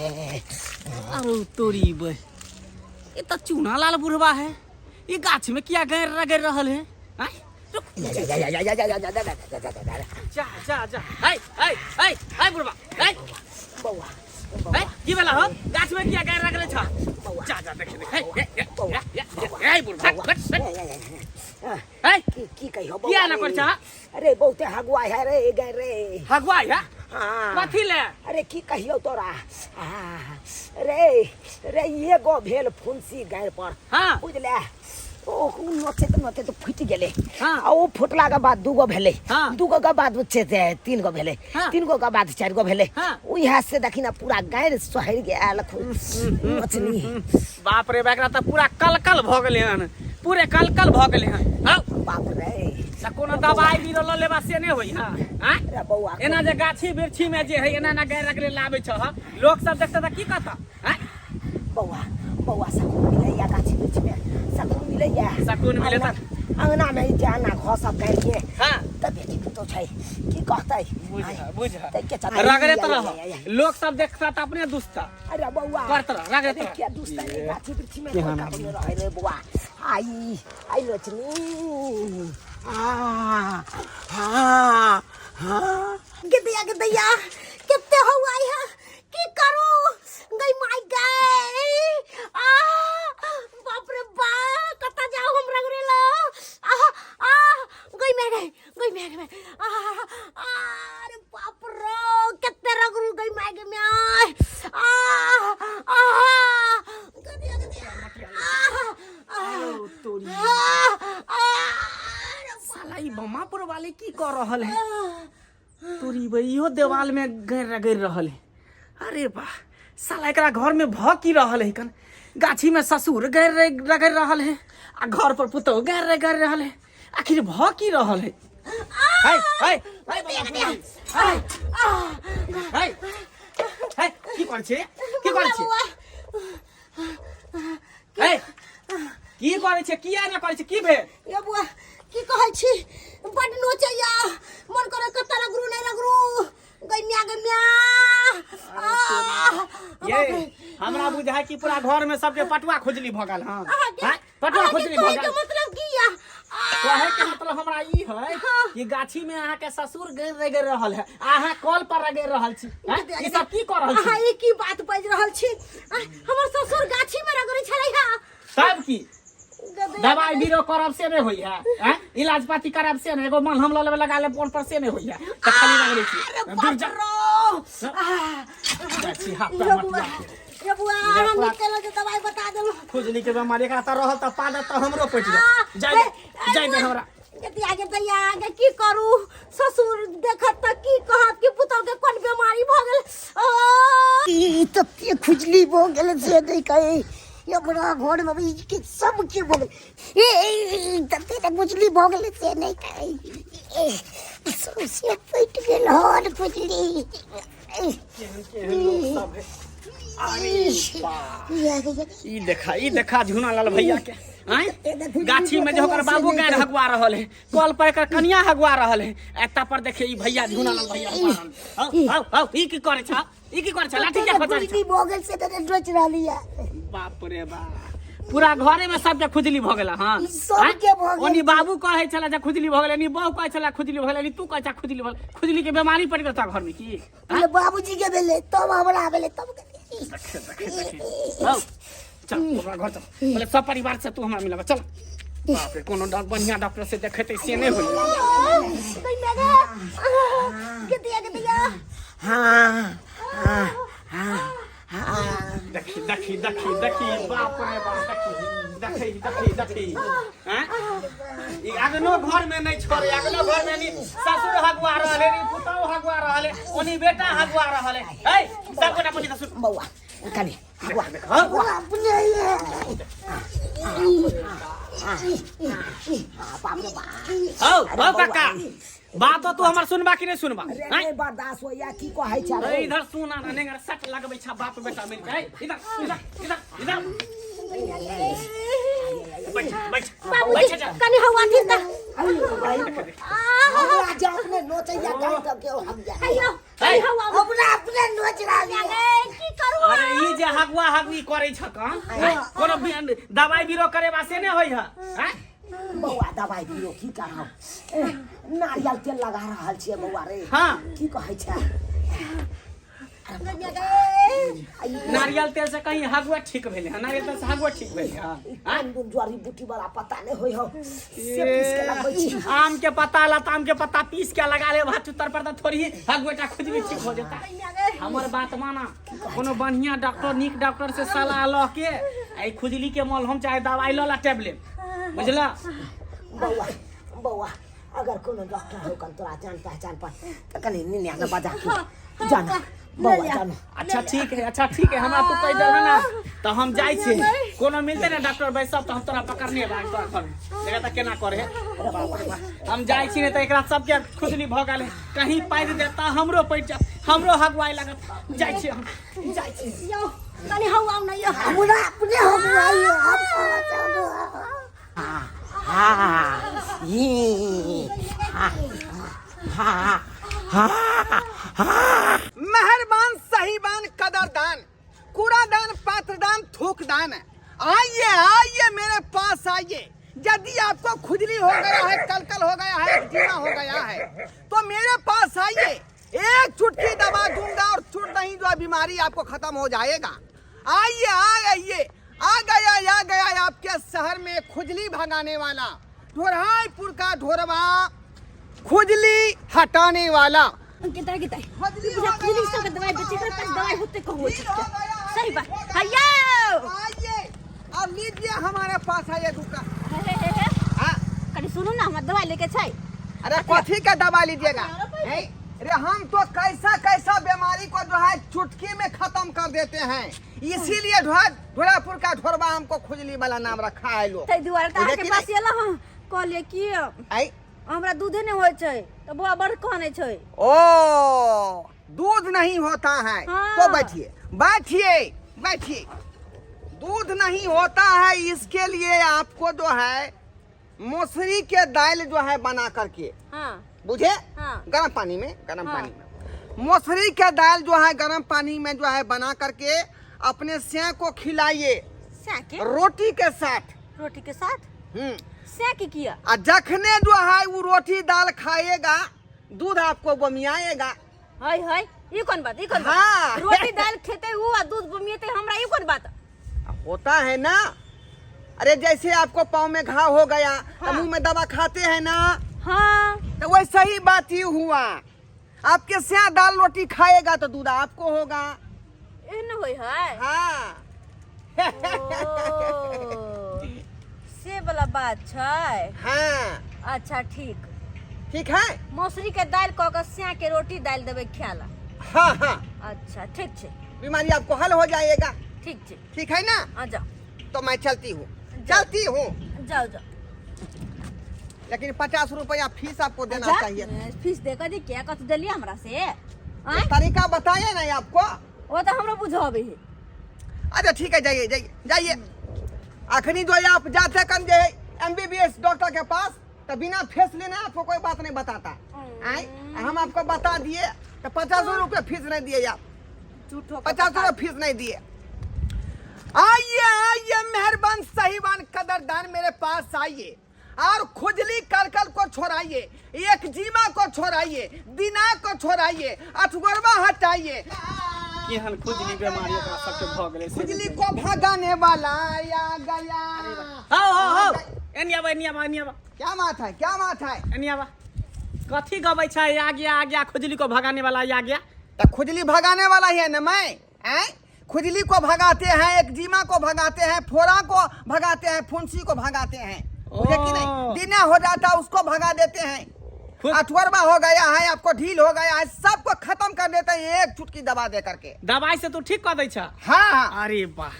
अरे तोरी बे ये तो चूना लाल बुढ़वा है ये गाछ में किया गैर रगड़ रहल है आय रुक जा जा जा हाय हाय हाय हाय बुढ़वा हाय बौआ हाय की भेला हो गाछ में किया गैर रगड़े छ जा जा देख देख हे हे हे बुढ़वा हट हट हाय की की कहियो किया ना कर छा अरे बहुते हगुआ है रे गए रे हगुआ है हाँ कथी ले अरे की कहियो तोरा रे रे एगो भेल फुंसी गाय पर हाँ बुझले ओ नोचैत नोचैत फूटि गेलै हाँ। आ ओ फुटला के बाद दूगो भेलै हाँ। दूगो के बाद छै से तीन गो भेलै हाँ। तीन गो के बाद चारि गो भेलै हाँ। उएह से देखी ने पूरा गाय सोहरि गेल नोचनी बाप रे बाप, एकरा तऽ पूरा कलकल भऽ गेलै हन पूरे कलकल भऽ गेलै हन आउ बाप रे तऽ कोनो दवाइ बीरो लऽ लेबा से नहि होइ हँ आँय? रे बौआ एना जे गाछी वृक्षी में जे है एना एना गाय रगड़े लाबै छह लोक सब देखते तऽ की कहता आँय? बौआ बौआ शकुन मिलैया गाछी वृक्ष में शकुन मिलैया शकुन मिले तऽ- अंगना में जाना घर सब गाय हाँ तऽ बेटी पुतोह छै की कहतै बुझ बुझ तै के चलते रगड़े तऽ रह लोक सब देखता तऽ अपने दुसता अरे बौआ करत रह रगड़े अरे रह क्या दुसता रे गाछी वृक्षी में कोई काम नहीं रहे रे बौआ आई आई लोचनी आ हा हा गिदैया गिदैया कितने हो आई है की करू गई माई गए आ बाप रे बा कत जाओ हम रगड़े ला आ आ गई मैं गई गई मैं गई आ अरे बाप रे कितने रगड़ू गई मैं गई मैं आ आ गदिया गदिया आ आ तोरी आ अरे साला ई बमापुर वाले की कर रहल है तोरी बे इहो देवाल में गैर रगड़ रहल है अरे वाह साला एकरा घर में भ की रहल है कन गाछी में ससुर गैर रगड़ रहल है आ घर पर पुतोह गैर रगड़ रहल है आखिर भ की रहल है हाय हाय हाय हाय हाय हाय की करै छियै की करै छियै हे की करै छियै किया ना करै छियै की भेल ये बुआ की कहै छी बड नोचैया मन करे कतऽ रगड़ू नहि रगड़ू गै म्या गै म्या आह, ये हमरा बुझाय कि पूरा घर में सबके पटुआ खुजली भऽ गेल हँ अहाँके हैं? पटुआ अहाँके खुजली भऽ कहैके गेल मतलब की या कहे के मतलब हमरा ई है कि गाछी में अहाँ के ससुर गैर रगड़ रहल है अहाँ कल पर रगड़ रहल छी हैं? ई सब की कर रहल अहाँ छी ई की बात बाजि रहल छी आह, हमर ससुर गाछी में रगड़ै छलै हा तब की दवाई बीरो करब से नहीं होई है हैं? इलाज पाती करब से नहीं एगो मलहम लऽ लेबै लगा लेब पोन पर से नहीं होई है तऽ खाली रगड़ै छी अरे दूर बाप जा रो आह, जाइ छी हाथ ये पैर बुआ मटिया ये बुआ अहाँ नीक केलहुँ जे दवाई बता देलहुँ खुजली के बेमारी एकरा तऽ रहल तऽ पादत तऽ हमरो पटि जाय जाय दे जाय दे हमरा गतिया के दैया के की करू ससुर देखत तऽ की कहत कि पुतोह के कोन बीमारी भऽ गेल ओ ई तते खुजली भऽ गेल से नहि कही हमरा घरमे भी के सबके भऽ गेल ए तते तऽ खुजली भऽ गेल से नहि कही ए, सौंसे पटि गेल हन खुजली केहन केहन लोक सब है अरे बा ई देखा ई देखा झूना लाल भैया के आँय गाछी में जो ओकर बाबू गाय हगवा रहल है कल पर एकर कनिया हगवा रहल है एता पर देखे ई भैया झूना लाल भैया हगवा रहल है। हौ हौ हौ ई की करे छा ई की करे छा लाठी के खोचै छा खुजली भऽ गेल से तऽ सोचि रहली है बाप रे बाप पूरा घरे में सबके खुजली भऽ गेल हँ ई सबके भऽ गेल। ओनी बाबू कहै छला जे खुजली भऽ गेलै नी बहू कहै छला खुजली भऽ गेलै नी तू कहै छला खुजली भऽ गेलै खुजली के बीमारी पड़ि गेल तोरा घर में की पहिले बाबूजी के भेलै तब हमरा भेलै तब देखे देखे देखे हौ चल हमरा घर चल पहिले सब परिवार से तू हमरा मिलब चल बाप रे कोनो बढ़िया डॉक्टर से देखेतै से नहि होई गई मेघा गदिया गदिया हाँ हाँ हाँ हाँ देखी देखी देखी देखी बाप रे बाप देखी देखी देखी देखी हैं ई अगनो घर में नहीं छोड़े अगनो घर में नहीं ससुर हगवा रहले नी पुतहु हगवा रहले ओनी बेटा हगवा रहले ए सब गोटा पूछि ससुर बौआ कनी हौ हौ हौ काका बात तो तू हमर सुनबा कि नहीं सुनबा अरे आँय? नहीं बर्दाश्त होइया की कहै छै अरे इधर सुन ना नेंगर सट लगबै छ बाप बेटा मिल के इधर इधर इधर इधर बैठ बैठ बाबूजी बैठ जा कनी हवा थिन त हमरा जे अपने नोचैया कहि तऽ केओ हम जा अयो कनी हवा हमरा अपने नोच रहल गे की करू अरे ई जे हगुआ हगुई करै छ कन कोनो दवाई बीरो करे वासे ने होई ह हैं बौआ दवाई दियो की करब नारियल तेल लगा रहल छियै बौआ रे हाँ। की कहै छै नारियल तेल से कहीं हगुआ ठीक भेलै हँ नारियल तेल से हगुआ ठीक भेलै हँ कोन कोन जड़ी बूटी वाला पता नहि होइ हो से पीस के लगबै छी आम के पत्ता लताम के पत्ता पीस के लगा ले भात चुतर पर तऽ थोड़ी हगुएटा खुजली ठीक हो जेता हमर बात माना कोनो बढ़िया डॉक्टर नीक डॉक्टर से सलाह लऽ के आ ई खुजली के मलहम चाहे दवाई लऽ ला टेबलेट बुझला बौआ बौआ अगर कोनो डॉक्टर हो कन तोरा जान पहचान पर तऽ कनि निनिया ने बजा के जाना बौआ जाना अच्छा ठीक है अच्छा ठीक है हमरा तू कहि देबे ना तऽ हम जाइ छी कोनो मिलते ना डॉक्टर बैसब तऽ हम तोरा पकड़ने भाग तोरा घर देखा तऽ केना करे हम जाइ छी ने तऽ एकरा सबके खुजली भऽ गेल है कहीं पारि देता हमरो पड़ि जायत हमरो हगुआइ लागत जाइ छी हम जाइ छी यौ कनी हौ आउ न यौ हमरा अपने हगुआइ हम मेहरबान सहीबान कदरदान कूड़ादान पात्रदान थूकदान आइए आइए मेरे पास आइए यदि आपको खुजली हो गया है कलकल हो गया है एक्जिमा हो गया है तो मेरे पास आइए एक चुटकी दबा दूंगा और चुट नहीं जो है बीमारी आपको खत्म हो जाएगा आइए आइए आ गया आपके शहर में खुजली भगाने वाला ढोरहाईपुर का ढोरवा खुजली हटाने वाला कितना कितना खुजली हो गया खुजली सब दवाई बेचे के पास दवाई होते कहू ठीक हो गया है, सही बात ठीक हो गया। हैयो आइए और लीजिए हमारे पास आइए दुकान हे हे हे हाँ, कनी सुनू ना हमरा दवाई लेके छै अरे कथी का दवा लीजिएगा हैं? अरे हम तो कैसा कैसा बीमारी को जो है चुटकी में खत्म कर देते हैं इसीलिए ढोलापुर का ढोरबा हमको खुजली वाला नाम रखा है लोग ताहि दुआरे तऽ बुझे अहाँके कि पास नहीं? एलहुँ हँ कहलियै कि आई हमरा दूधे नहि होइ छै तऽ बौआ बड़ कानै छै ओ दूध नहीं होता है हाँ। तो बैठिए बैठिए बैठिए दूध नहीं होता है इसके लिए आपको जो है मसूरी के दाल जो है बना करके हाँ बुझे हाँ। गर्म पानी में गर्म हाँ। पानी में मसूरी के दाल जो है गर्म पानी में जो है बना करके अपने सें को खिलाइए सैके रोटी के साथ रोटी के साथ हम्म सैके किया आ जखने जो है वो रोटी दाल खाएगा दूध आपको बमियाएगा हाय हाय ई कोन बात ई कोन बात हाँ। रोटी दाल खेते ऊ आ दूध बमियते हमरा ई कोन बात होता है ना अरे जैसे आपको पाँव में घाव हो गया तो हाँ। मुंह में दवा खाते हैं ना हाँ तो वैसा ही बात ही हुआ आपके स्या दाल रोटी खाएगा तो दूध आपको होगा एहन होय है हाँ ओ, से वाला बात छै हाँ अच्छा ठीक ठीक है मौसरी के दालि कऽ के स्या के रोटी दालि देबै खाय ला हाँ हाँ अच्छा ठीक छै बीमारी आपको हल हो जाएगा ठीक छै ठीक है ना आ जाओ तो मैं चलती हूँ चलती हूँ जाओ जाओ लेकिन 50 रुपया फीस आपको देना जा, चाहिए फीस दे कऽ दे किया कथी देलियै हमरा से आँय तरीका बताया ना आपको ओ तऽ हमरो बुझाबै है अच्छा ठीक है जाइए जाइए जाइए अखनी जो है आप जाते कम जे एमबीबीएस डॉक्टर के पास तो बिना फीस लेने आपको कोई बात नहीं बताता आए हम आपको बता दिए तो 50 रुपये फीस नहीं दिए आप झूठो के 50 बता- रुपये फीस नहीं दिए आइए आइए मेहरबान साहिबान कदरदान मेरे पास आइए और खुजली कलकल को छोड़ाइए एक जीमा को छोड़ाइए दिना को छोड़ाइए अठगोरवा हटाइए केहन खुजली बेमारी ओकरा सबके भऽ गेलै से खुजली को भगाने वाला आ गया हौ हौ हौ एनी आबा एनी आबा एनी आबा क्या बात है क्या बात है एनी आबा कथी गबै छै आ गया आ गया खुजली को भगाने वाला आ गया तो खुजली भगाने वाला ही है ना मैं हैं खुजली को भगाते हैं एक्जिमा को भगाते हैं फोड़ा को भगाते हैं फुंसी को भगाते हैं बुझे कि नहीं ओ। दिना हो जाता है उसको भगा देते हैं अठवरवा हो गया है, आपको ढील हो गया है, सबको खत्म कर देते हैं एक चुटकी दबा दे करके। दवाई से तू ठीक कऽ दै छ? हाँ हाँ। अरे वाह,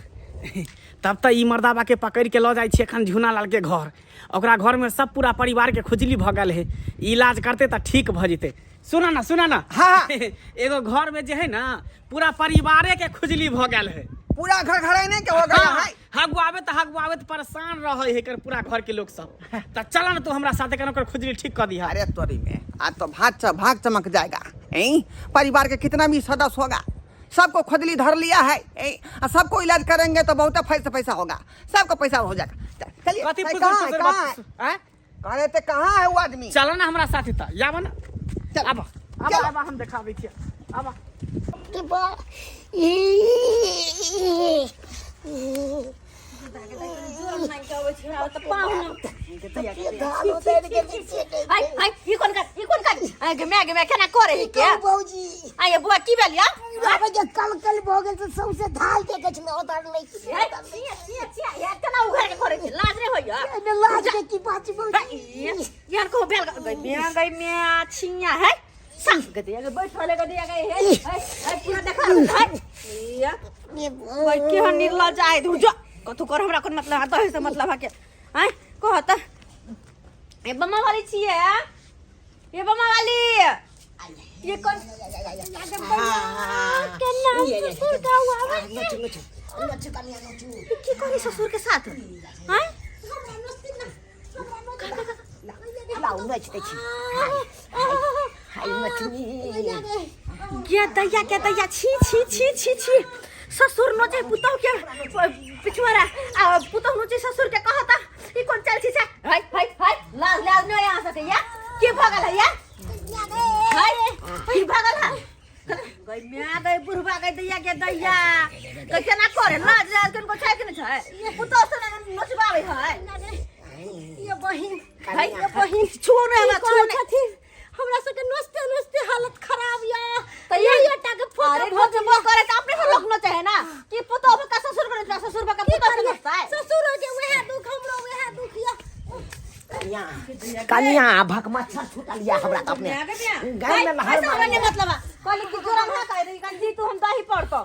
तब तऽ ई मर्दाबा के पकड़ि के लऽ जाइ छी एखन झुना लाल के घर। ओकरा घर में सब पूरा परिवार के खुजली भऽ गेल है, इलाज करते तऽ ठीक भऽ जेतै। सुना ना, सुना ना। हाँ। एगो घर में जे है ना पूरा परिवारे के खुजली भऽ गेल है। पूरा घर घरैने के हो गया है। हगुआबे तऽ हगुआबे तऽ परेशान रहे है एकर पूरा घर के लोग सब। तऽ चल ना तू हमरा साथे, कन ओकर खुजली ठीक कऽ दिहा। अरे तोरी में आज तो भाग चमक जाएगा। ऐं? परिवार के कितना भी सदस्य होगा सबको खुजली धर लिया है। ऐं? आ सबको इलाज करेंगे तो बहुत पैसा पैसा होगा, सबको पैसा हो जाएगा। चलिए, कथी भाई, फुसुर कहाँ है, फुसुर कहाँ बात है? आँय? कह रहे थे कहाँ है वो आदमी? चल ना हमरा साथे तऽ आब ना। चल। आब, आब, चल। आब, हम देखाबै छियै, आब। आई आई, ई कोन काज, ई कोन काज? आई गे my, गे my, केना करे है के? भौजी। आई बुआ, की भेल या? आबै जे कल कल भऽ गेल तऽ सौंसे धाल देखै छलै, ओतऽ नहि छी। हे, छिया छिया छिया, या केना उघार के करे छै? लाज नहि होइया? एहिमे लाज के की बात छै भौजी? यार को भेल गई my, गई my, छिया है संग गदे गे बैठल गदे गे। हे हे हे, पूरा देखा है या गई केहन निर्लज आइ दू जो कथु कर, हमरा कोन मतलब है, दही से मतलब है के आय कह त। ए बम्मा वाली छियै, ए बम्मा वाली, ये कौन केना ससुर का आबै छै? की करी ससुर के साथ आय? लाउ नोचि दै छी। हाय नचनी। गे दैया, के दैया, छी छी छी छी छी, ससुर नोचे पुतहु के पिछुआरा आ पुतहु नोचे ससुर के। कहता ई कोन चाल छी से? हाय हाय हाय, लाज लाज नहीं यहाँ सके या? की भऽ गेल है या? हाय, की भऽ गेल है? गई म्या, गई बुढ़बा, गई दैया, के दैया, गई केना करे? लाज लाज कनको छै कि नहि छै? पुतहु से नोचबाबै है। ये बहिन। हाय। ये बहिन। छुओ नहि हमरा, छुओ कहै नहि। छथिन, हमरा सबके नोचते नोचते हालत खराब या। तऽ ये ये टा के फोका। अरे नोचबो करे तऽ अपने से लोक नोचे है ना कि पुतहु का ससुर के नोचता, ससुर का पुतहु के नोचता है? ससुर के वएह दुख, हमरो वएह दुख या। कनिया, कनिया, भक मच्छर छूटल या हमरा तऽ अपने गाय में लहर ऐसा मारल। नहीं मतलब कहली कि जोरम है कह रही कंजी तू हम दही पड़तो।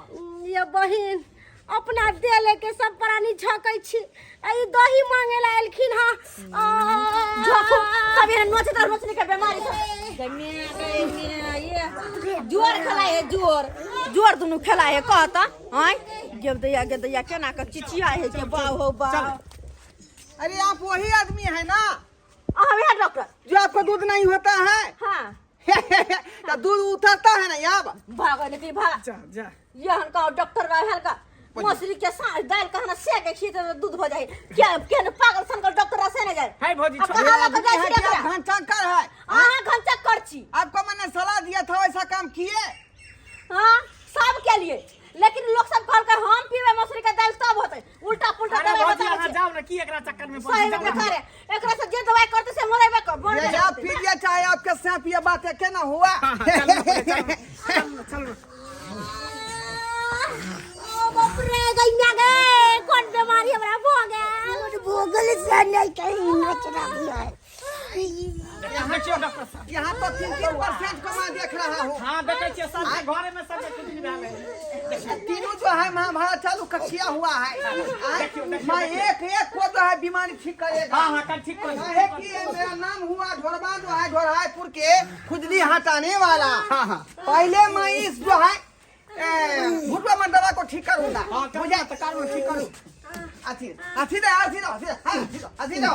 ये बहिन, अपना दे लेके सब प्राणी झकै छी आ ई दही मांगे ला एलखिन। हाँ। झोंकू तब ये नोचे तर नोचने के बीमारी सब गमे गमे ये जोर खेला है, जोर जोर दुनू खेला है। कहता आय गे दैया, गे दैया, केना के चिचिया है के बाव हो बाव। अरे आप वही आदमी है ना? अहाँ वह डॉक्टर जो आपको दूध नहीं होता है? हाँ। तो दूध उतरता है ना अब? भाग निकली, भाग। जा जा। ये हनका डॉक्टर रह हलका मछली के दाल कहना से के खींच तो दूध हो जाए क्या? क्या पागल सन का डॉक्टर से नहीं जाए। हाय भौजी। अब कहाँ लग जाए छी एकरा? घन चक्कर है। अहाँ घन चक्कर छी। आपको मैंने सलाह दिया था, वैसा काम किए? हाँ, सब के लिए, लेकिन लोग सब कहल के हम पीवे मसूरी के दाल तब होते, उल्टा पुल्टा अरे दवाई भौजी, बताबै अहाँ छै। जाउ ने, की एकरा चक्कर में सही पड़ल में जाउ ने। करे एकरा से जे दवाई करते से मरेबे कर मर ये जाए। आप पी लिया चाहे आपके सांप, ये बात है क्या ना हुआ? हाँ, हाँ, चल ना पहिले, चल ना, चल ना, चल ना। ओ बाप रे, गैया गे, कोन बीमारी हमरा भऽ गेल? भऽ गेल से नहि कहीं नोच रहल है। देखियौ डॉक्टर साहब। यहाँ तो 3-3% को मैं देख रहा हूँ। हाँ, देखै छियै सबके घरे में सबके खुजली भेल है। तीनों जो है महाभारत चालू कक्षिया हुआ है। आय, मैं एक एक को जो है बीमारी ठीक करेगा। हाँ हाँ, कल ठीक कर। काहे कि ये मेरा नाम हुआ ढोरबा जो है ढोरहायपुर के खुजली हटाने वाला। हाँ हाँ। पहले मैं इस जो है भुटवा में दवा को ठीक करूंगा। हाँ, कर मुझे ना, तो कर, ठीक करू। अथी अथी दे, अथी दो, अथी दो, हाँ, अथी दो, अथी दो।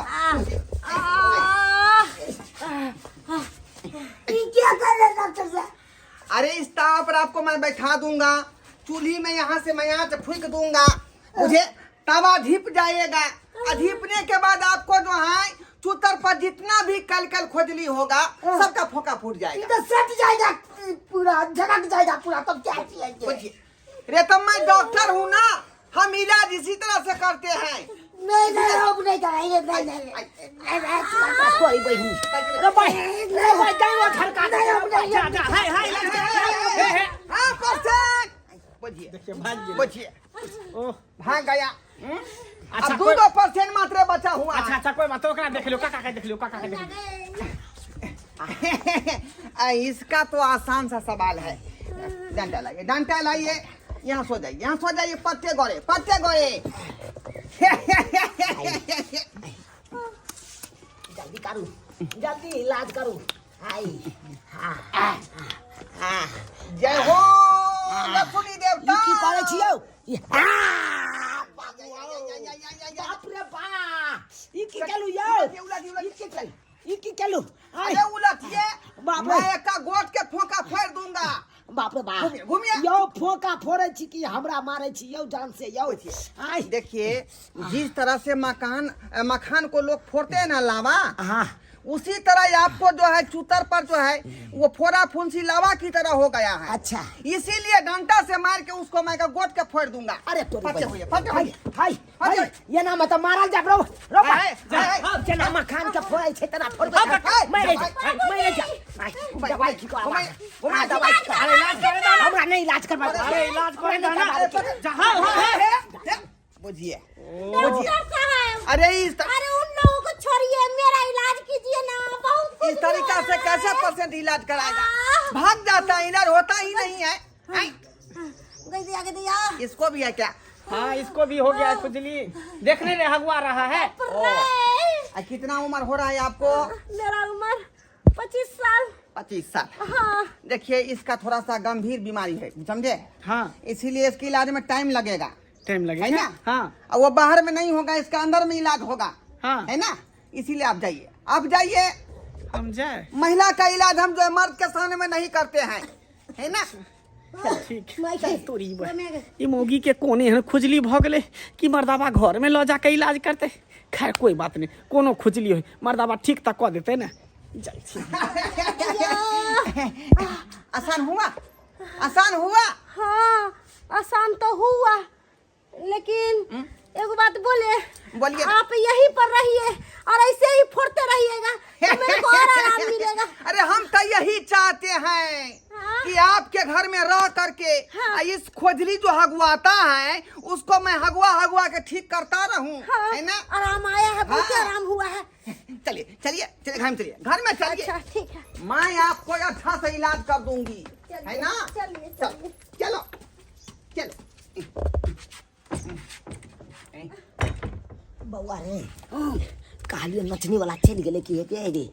ई क्या कर रहे डॉक्टर साहब? अरे इस ताव पर आपको मैं बैठा दूंगा, चूल्ही में यहाँ से मैं आँच फूक दूंगा, मुझे तवा धीप जाएगा। धीपने के बाद आपको जो है चूतर पर जितना भी कल कल खोजली होगा सबका फोका फूट ई जाएगा। तो सट जाएगा पूरा, झटक जाएगा पूरा, तब क्या पिएंगे? बुझिए रे, तब मैं डॉक्टर हूँ ना, हम इलाज इसी तरह से करते हैं। नहीं नहीं, हम नहीं कराएंगे, नहीं नहीं नहीं नहीं। तोरी बहिन। रे भाई, नहीं भाई, जाओ घर का, नहीं हम नहीं। जा जा, हाय हाय, इलाज कर। हे हे। हाँ परसेंट, बुझिए। देखिए, भाग गेलै। बुझिए। ओह। भाग गया, हम्म? अच्छा, अब दो कोई 2% मात्र बचा हुआ अच्छा है। अच्छा, कोई बात, ओकरा देख लियौ, काका के देख लियौ, काका के देख लियौ। इसका तो आसान सा सवाल है। डंडा लाइए, डंडा लाइए, यहाँ सो जाइए, यहाँ सो जाइए। पत्ते गोरे, पत्ते गोरे। जल्दी करू, जल्दी इलाज करू। आई हाँ हाँ। जय हो लक्ष्मी देवता। ई की करै छी यौ? ई- आ, बाप रे बा, ई की केलु यौ? उलट, उलट, ई की केलु? ई की केलु? आय, अरे उलटिए। बाप रे। मैं एक गोट के फोका फोड़ दूंगा। बाप रे बा। घूमिए, घूमिए। यौ फोका फोड़ै छी कि हमरा मारै छी यौ जान से यौ? आय। देखिए, जिस तरह से मकान मखान को लोग फोड़ते हैं ना लावा, हाँ। उसी तरह आपको जो है चूतर पर जो है वो फोड़ा फुंसी लावा की तरह हो गया है। अच्छा। इसीलिए डंडा से मार के उसको मैं का गोट के फोड़ दूंगा। अरे तोरी फटे बहिन। हुए, फटे हाय हुए। हाय फटे हाय, ये ना मत मारल जाब रो रो। हाय, हाय, हाय। जेना मखान के फोड़ै छै तेना फोड़बै। हाय, मरे जा, हाय, मरे जा। हाय, दवाई की करबा? घुमाइए, घुमाइए। हाँ, दवाई की अरे इलाज करे ना। हमरा नहीं इलाज करबा। अरे इलाज करे ना। अरे, हाँ हाँ हाँ। बुझिए। डॉक्टर साहब। अरे इस अरे उन लोगों को छोड़िए, मेरा इलाज कीजिए ना, बहुत इस खुजली तरीका हो से रहा कैसे है। पेशेंट इलाज कराएगा? आह। भाग जाता है, इलाज होता ही नहीं है। आई, गई दिया, गई दिया। इसको भी है क्या? हाँ, इसको भी हो गया है खुजली, देखने रे हगुआ रहा है। रे। कितना उम्र हो रहा है आपको? मेरा उम्र 25 साल। 25 साल। हाँ। देखिए, इसका थोड़ा सा गंभीर बीमारी है, समझे? हाँ। इसीलिए इसके इलाज में टाइम लगेगा। टाइम लगेगा है ना? हाँ। और वो बाहर में नहीं होगा, इसका अंदर में इलाज होगा। हाँ। है ना? इसीलिए आप जाइए, आप जाइए। हम जाए? महिला का इलाज हम जो है मर्द के सामने में नहीं करते हैं, है ना? ठीक। तोरी बा। ई मौगी के कोने एहन खुजली भऽ गेलै कि मर्दाबा घर में लऽ जाके इलाज करते। खैर कोई बात नहीं, कोनो खुजली होय मर्दाबा ठीक तऽ कऽ देतै ने। जाइ छी। आसान हुआ, आसान हुआ। हाँ, आसान तो हुआ, लेकिन एगो बात बोले? बोलिए ना। आप यहीं पर रहिए और ऐसे ही फोड़ते रहिएगा तो मेरे को और आराम मिलेगा। अरे हम तो यही चाहते हैं हाँ। कि आपके घर में रह करके हाँ। इस खोजली जो हगुआता है उसको मैं हगुआ हगुआ के ठीक करता रहूं। हाँ, है ना? आराम आया है, बहुत हाँ। आराम हुआ है। चलिए चलिए चलिए, घर में चलिए, घर में चलिए। अच्छा ठीक है। मैं आपको अच्छा से इलाज कर दूंगी। चलिए, है ना? चलिए, चलो। चलिए। चलो चलो। बौआ रे, कहलियो नचनी वाला चलि गेलै कि हेते रे?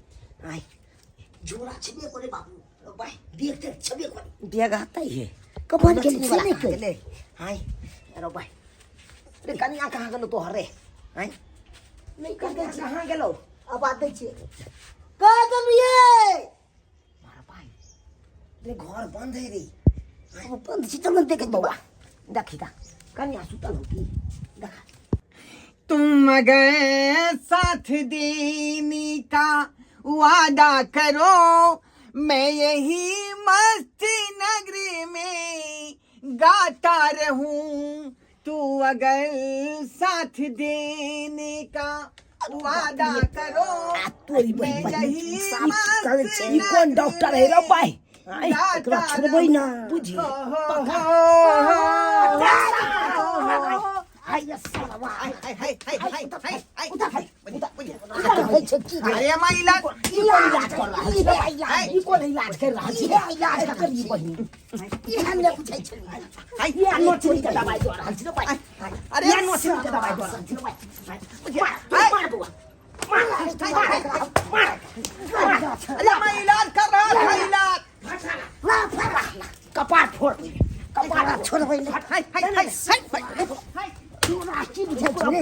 आय, झोरा छेबे करे बाबू, भाई देख देख, छेबे करे। बैग हतै हे। कपार के नचनी वाला नहीं कहाँ के। गेलै? आय रो भाई रे, कनिया कहाँ गेलौ तोहर रे? आय। नहीं कर दै छी। कहाँ गेलौ? आवाज दै छियै, कहाँ गेलियै? मार भाई रे, घर बंद है रे। अब बंद छी तब ने देखै। बौआ देखी ता, कनिया सुतल हो की देखा। तुम गए साथ देने का वादा करो, मैं यही मस्ती नगरी में गाता रहूं, तू अगर साथ देने का वादा करो। आ तोरी मैं बहिन। यही साफ करै मस्ती छै। ई कोन डॉक्टर है रे भाई? आय, एकरा छोड़बै ना। बुझी। हो, हो, हो। आय साला। हाय हाय हाय हाय हाय हाय हाय। उठा भाई, बुझिए, बुझिए। उठा। होइ छै की? अरे माँ इलाज ई कोन इलाज कर रहल छी? ई इलाज। ई कोन इलाज कर रहल छी? ई इलाज करी बहिन। ई हम नहि बुझै छलियै। हाय। ई नोचनी के दवाई दऽ रहल छी रे भाई। अरे ई नोचनी के दवाई दऽ रहल छी रे भाई। मार तू, मार बौआ, मार, मार, मार, मार। अरे मैं इलाज कर रहा था, इलाज। कपार फोड़, कपार। छोड़बै नहि। हाय हाय हाय हाय हाय। तोरा की बुझै छै रे?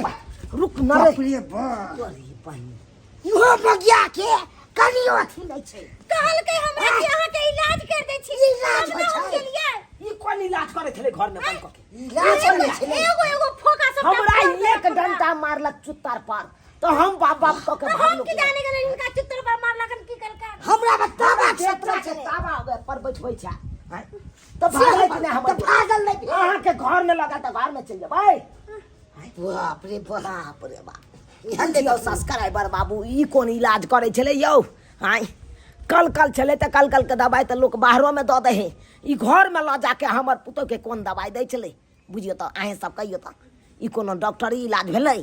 रुक न रे। बाप रे बाप। तोरी बहिन। इहो बगिया के कनियो अथी नहि छै। कहलकै हमरा कि अहाँके इलाज कर दै छी। इलाज हम ना होइ छै। गेलियै। ई कोन इलाज करै छलै घर में बंद कऽ के? इलाज होइ छलै। एगो एगो फोका सब हमरा एक डंटा मारलक चुत्तर पर तऽ हम बाप बाप कऽ के हम भागलहुँ। की जाने गेलै हिनका चित्र पर मारलकन, की कलकन। हमरा बताबा क्षेत्र क्षेत्र छै छै। ताबा पर बैठबै छै। आँय? तऽ भागलै कि नहि हमर? तऽ भागल नहि। अहाँके घर में लगा तऽ घर में चलि जेबै। बाप रे बाप रे बाप। बुझियौ सब्सक्राइबर बाबू, ई कोन इलाज करै छलै यौ? आँय, कल कल छलै तऽ कल कल के दबाइ तऽ लोक बाहरोमे दऽ दै हइ, ई घरमे लऽ जाके हमर पुतोहके कोन दबाइ दै छलै? बुझियौ तऽ, अहेँ सब कहियौ तऽ, ई कोनो डॉक्टरी इलाज भेलै?